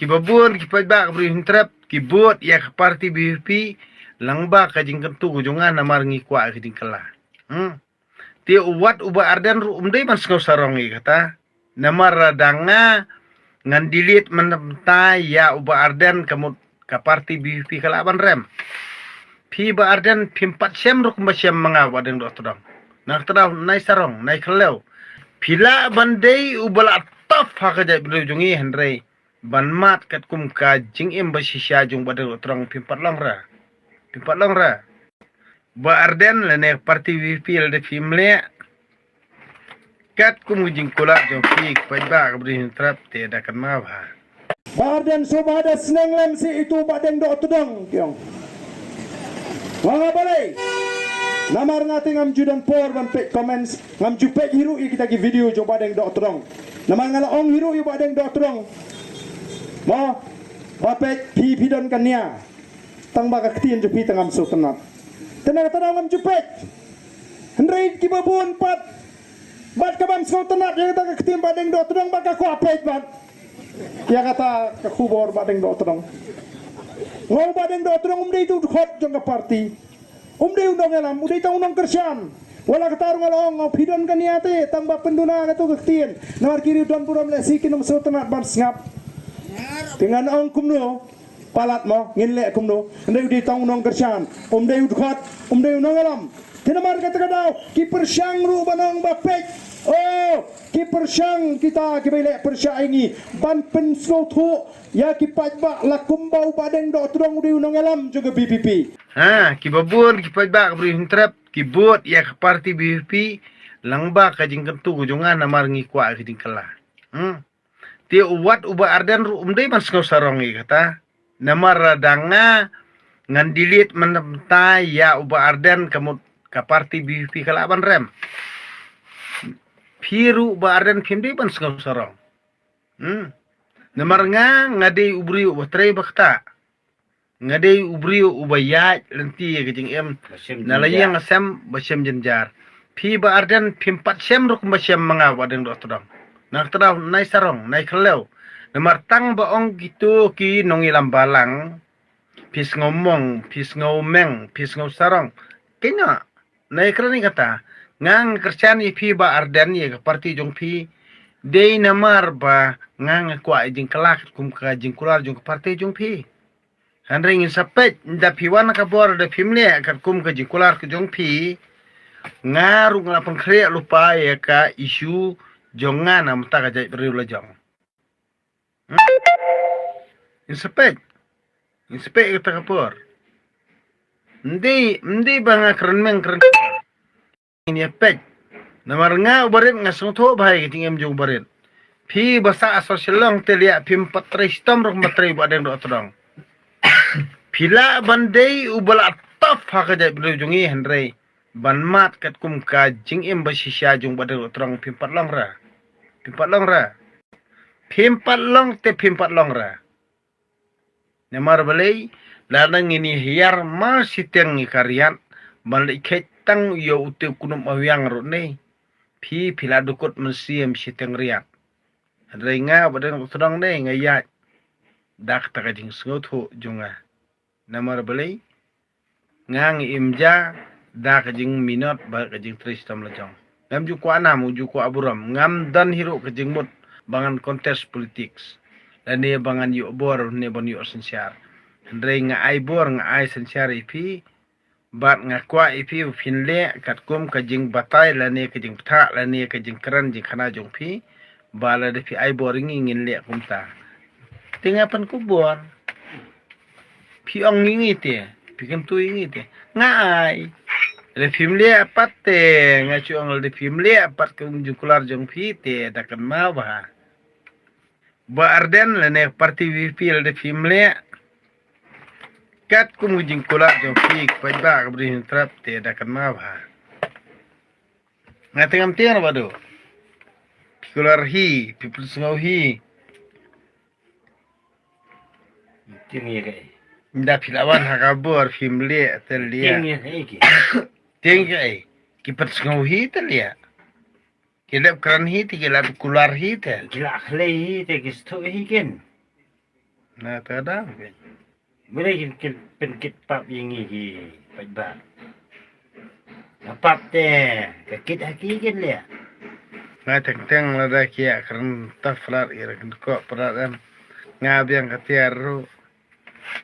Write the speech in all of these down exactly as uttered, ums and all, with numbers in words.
Ki babun ki paidbah ka Bri u Hynñiewtrep ki bud ïa ka party B P P lang ba ka jingkyntu ka jong nga namar ngi kwah ka jingkylla. Hmm. Te u wat u Bah Ardent ruh um dei ban sngew sarong ïa kata. Namar lada nga ngan delete mynta ïa u Bah Ardent ka mut ka party B P P ka lah ban rem. Phi Bah Ardent phim pat shem ruh kumba shem ma nga Bah Deng Dohtdong. Na kata daw nai sarong nai khlem. Phi lah ban dei uba la tough ha ka jaitbynriew jong ngi hynrei ban mad katkum ka jingim ba shisha jong Bah Deng Dohtdong phim pat long ra. Phim pat long ra. Bah Ardent lane party B P P lada phim leh katkum ka jingkular jong phi ka paidbah ka Bri u Hynñiewtrep te da kynmaw bha. Bah Ardent shuwa ba da sneng lem seh ïa uto u Bah Deng Dohtdong ki ong. Nga nga balei? Namar nga te ngam ju don por ban peit comments, ngam ju peit hi ruh ïa kita ki video jong Bah Deng Dohtdong. Namar nga la ong hi ruh ïa u Bah Deng Dohtdong. Mo, ba peit phi phi don ka nia. Tang ba ka ktien jong phi te ngam sngewtynnat. Te na kata daw ngam ju peit. Hynrei ki babun pat bad ka bym sngewtynnat ïa kata ka ktien Bah Deng Dohtdong bad ka kwah peit bad ïa kata ka khubor Bah Deng Dohtdong. Nga u Bah Deng Dohtdong um dei utu u dkhot jong ka party. Um dei u nongïalam, u dei tang u nongkyrshan. Wat la kata ruh nga la ong, phi don ka nia te tang ba pynduna katu ka ktien. Namar ki riew don burom lehse kin ym sngewtynnat ban sngap. Te ngan ong kumno? Palat mo, ngin leh kumno? Hynrei u dei tang u nongkyrshan, um dei u dkhot, um dei u nongïalam. Te namar kata ka daw ki pyrshang ruh ban ong ba peit. Oh, ki pyrshang kita kiba ïaleh pyrshah ïa ngi ban pynsngewthuh ïa ki paidbah la kumba u Bah Deng Dohtdong u dei u nongïalam jong ka B P P. Ha, ki babun ki paidbah ka Bri u Hynñiewtrep ki bud ïa ka party B P P lang ba ka jingkyntu ka jong nga namar ngi kwah ka jingkylla. Hmm. Te u wat u Bah Ardent ruh um dei ban sngew sarong ïa kata. Namar lada nga ngan delete mynta ïa u Bah Ardent ka mut ka party B P P ka lah ban rem. Phi ruh Bah Ardent phim dei ban sngew sarong. Hmm. Namar nga nga dei u briew uba trei ba ktah. Nga dei u briew uba ïaid lynti ïa ka jingim. Ba shem na la jynjar. Ïing sem ba shem jynjar. Phi Bah Ardent phim pat shem ruh kumba shem ma nga Bah Deng Dohtdong. Na kata daw nai sarong nai khlem. Namar tang ba ong kito ki nongïalam balang. Phi sngew mong, phi sngew meng, phi sngew sarong. Kynnoh. Nai kren ïa kata. Nga nga kyrshan ïa phi Bah Ardent ïa ka party jong phi. Dei namar ba nga nga kwah ïa jingkylla kum ka jingkular jong ka party jong phi. Hynrei ngin sa peit, da phi wan ka bor da phim leh katkum ka jingkular ka jong phi. Nga ruh nga la pynkhreh lypa ïa ka issue jong nga na mynta ka jaitbynriew la jong. Hmm? Ngin sa peit. Ngin sa peit kata ka por. Mdei, mdei ba nga kren meng kren. Ngin ïa peit. Namar nga u barit nga sngewthuh bha ïa ka jingim jong u barit. Phi ba sah ha social long te liah phim pat trei shitom ruh ba trei Bah Deng Dohtdong. Phi lah ban dei uba la tough ha ka jaitbynriew jong ngi hynrei ban mad katkum ka jingim ba shisha jong Bah Deng Dohtdong phim pat long ra. Phim pat long ra. Phim pat long te phim pat long ra. Namar balei, lada ngin ïa hiar mar shiteng ïa ka riat, ban leit kheit tang ïa utu u kynum awiang ruh ne. Phi phi la dukut mynsiem shiteng riat. Hynrei nga Bah Deng Dohtdong ne nga ïaid da kata ka jingsngewthuh jong nga. Namar balei, nga nga im ja da ka jingminot bad ka jingtrei shitom la jong. Ngam ju kwah nam, u ju kwah burom. Ngam don hi ruh ka jingmut ba ngan contest politics. Lane ba ngan ïoh bor, lane ban ïoh synshar. Hynrei nga ai bor, nga ai synshar ïa phi. Bad nga kwah ïa phi ba phin leh katkum ka jingbatai, lane ka jingbthah, lane ka jingkren jingkhana jong phi. Ba lada phi ai bor ïa ngi ngin leh kumta. Te nga pynkup bor. Phi ong ïa ngi te, phi kyntu ïa ngi te. Nga ai. Lada phim leh pat te, nga shu ong lada phim leh pat ka um jingkular jong phi te, da kynmaw bha. Bah Ardent lane party V P P lada phim leh katkum ka jingkular jong phi, ka paidbah ka Bri Hynñiewtrep te, da kynmaw bha. Nga te ngam tieng Bah Doh. Phi kular hi, phi pynsngew hi. Tieng ïa kaei? Nda phi la wan ha ka bor phim leh te leh. Tieng ïa kaei ki? Tieng ïa kaei? Ki pynsngew hi te leh. Ki leh kren hi te, ki leh kular hi te. Ki la khlei hi te, ki sngewthuh hi ken. Na ta da. Mene kin kin pynkit pap ïa ngi ki paidbah. Nga pap te ka kit ha ki kin leh. Nga teng teng lada ki ïa kren ta prat ïa kren ko prat em. Nga biang ka tiar ruh.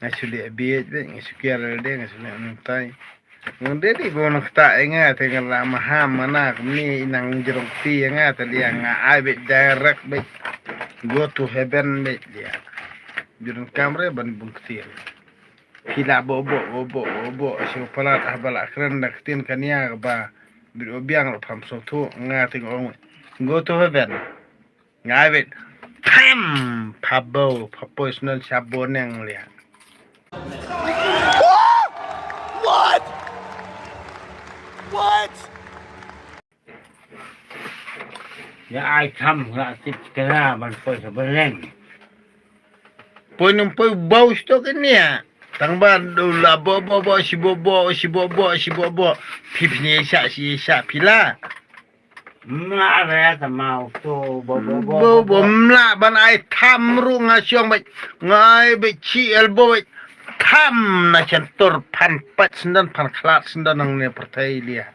Nga shu leh biej bej, nga shu kiar lade, nga shu leh nangtai. Ngan dei dei ba nang kata ïa nga te nga la maham mana kumne i nang jrong ti ïa nga te dia nga ai bej direct bej. Go to heaven bej dia. Jrong kamre ban bung ktir. Ki la bo bo bo bo bo bo shu palat ah ba la kren da ktien kania ba bit o biang lo pham so thu nga te ong go to heaven. Nga ai bej. Pam! Pabo, pabo is non sabo neng lia. What? What? Ya ai kam la tip kena ban poi sa beleng. Poi nang poi bau stok ini ya. Tang ba du la bo bo bo si bo bo si bo bo si bo bo. Pip ni sa si sa pila. Mla re ta mau to bo bo bo Bo bo. Bo mla ban ai tham ru nga siong bej. Ngai bej chi el bo bej. Tham na chen tur phan pat sendan phan khlat sendan nang ne pertai lia.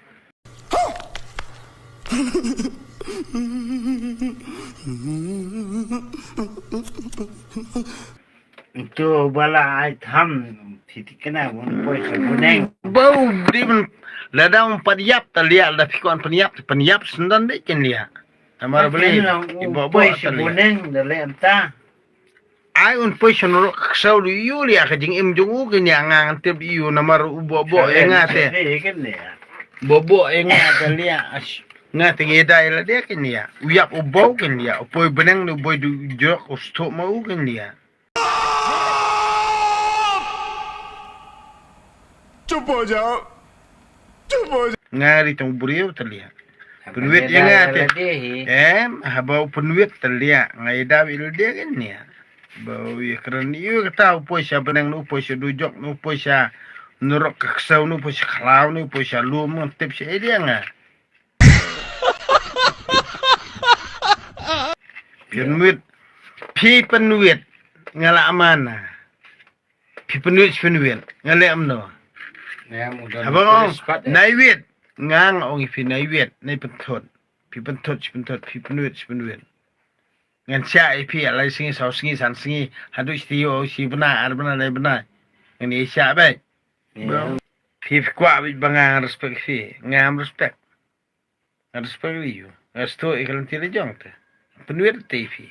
Itu bala ai tham. Titi kena mun poi sa buneng. Bau di mun lada mun padiap ta lia lada pikon paniap paniap sendan de ken lia. Amar beli. Ibo bo poi sa buneng da le enta. Ai un poi sa nurok ksau lu yu lia ka jing im jung u ken lia ngang tip yu namar u bo bo e nga te. Bo bo e nga te lia. Nga te ngedai la de ken lia. U yap u bo ken lia. U poi buneng u boi du jok u stok ma u ken lia. Chupo jao. Chupo jao. Nga ri tong briew ta lia. Pynwit ïa nga te. Em, haba u pynwit ta lia. Nga ïa daw ïa lade kan nia. Ba u ïa kren ïa kata u poi sha bneng nu poi sha dujok nu poi sha nurok ka ksew nu poi sha khlaw nu poi sha lum ngan tip sha ïa nga. Pynwit. Phi pynwit. Nga la amana. Phi pynwit pynwit. Nga le amno. Haba ong nai wit. Nga nga ong phi nai wit. Nai pynthut. Phi pynthut pynthut phi pynwit pynwit. Ngan sha ïa phi lai sngi saw sngi san sngi. Haduh shi taïew shi bnai ar bnai lai bnai. Ngan ïa sha bai. Phi kwah bit ba nga respect phi. Nga am respect. Nga respect ïa u. Nga sto ïa ka lynti la jong te. Pynwit te ïa phi.